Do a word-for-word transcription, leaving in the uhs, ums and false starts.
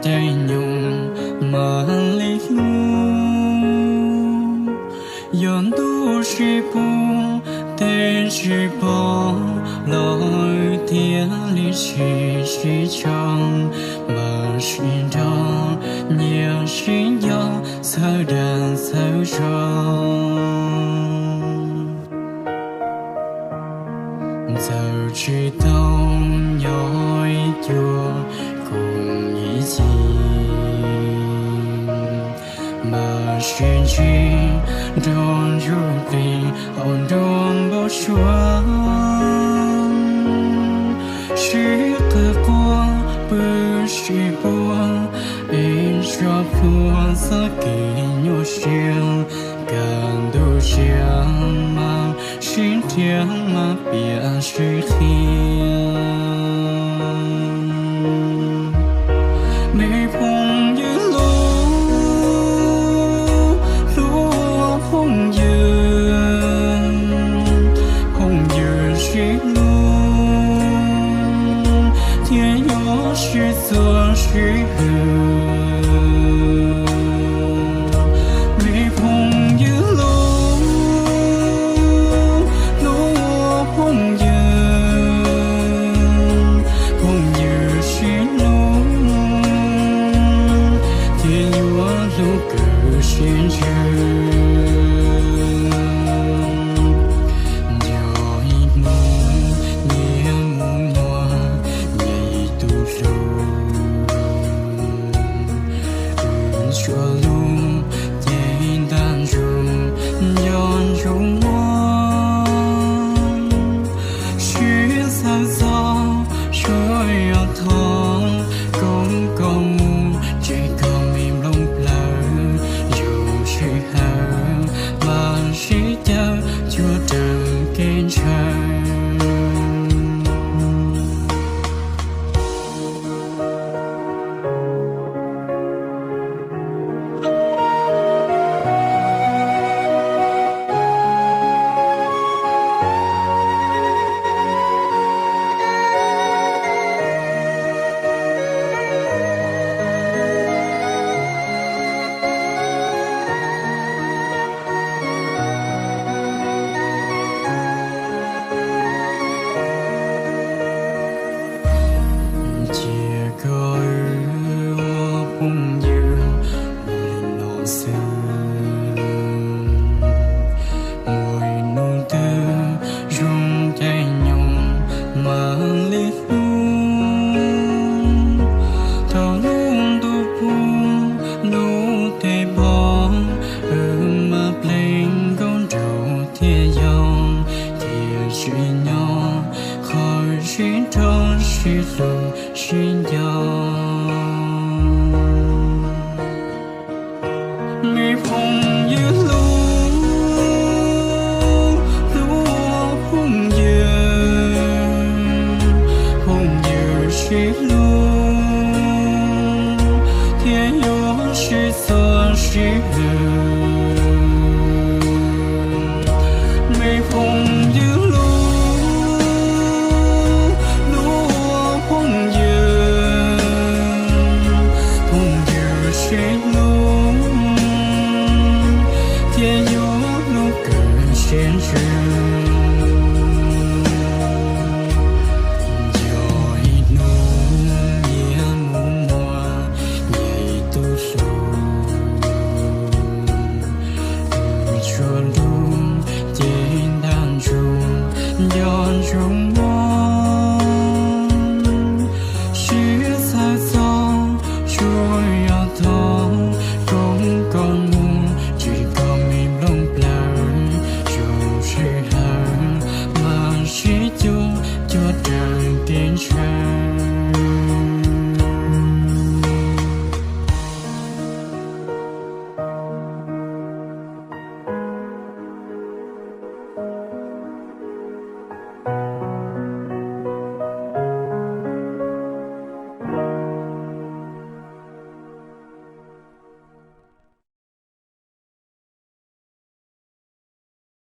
Tei nyung ma li lu, yon tu shi pu, tei shi po, loi tia li shi shi chang, ma shi dong, nie shi yo, sao dan sao chang. Zau chi tông nhói chua kông yi chi. Ma shin chi, don yu ting, hong don bo shuang. Shi ke kua, bu shi bua, in shuo pua sa ke nyo xiang, gan du xiang mang, 心田嘛变水田。没朋友路，路朋友，朋友是路，天涯是做是路。 没朋友路，路朋友，朋友是路，天涯路个选择。有一路，也不忘，也一路路。 说路简单中，要勇往。是曹操，说要痛，公公母，这个命中不老，有时候，万事都就等跟着。 天涯，海是潮，是路是桥。没朋友路，路朋友，朋友是路，天涯是 算是路，没朋友路，路朋友，朋友是路，天涯路更险阻。有一路也不忘， 也一路路，说路简单中，要勇往。是曹操，说要痛，公公母，这个命中不老，就是很，万事就，就等天长。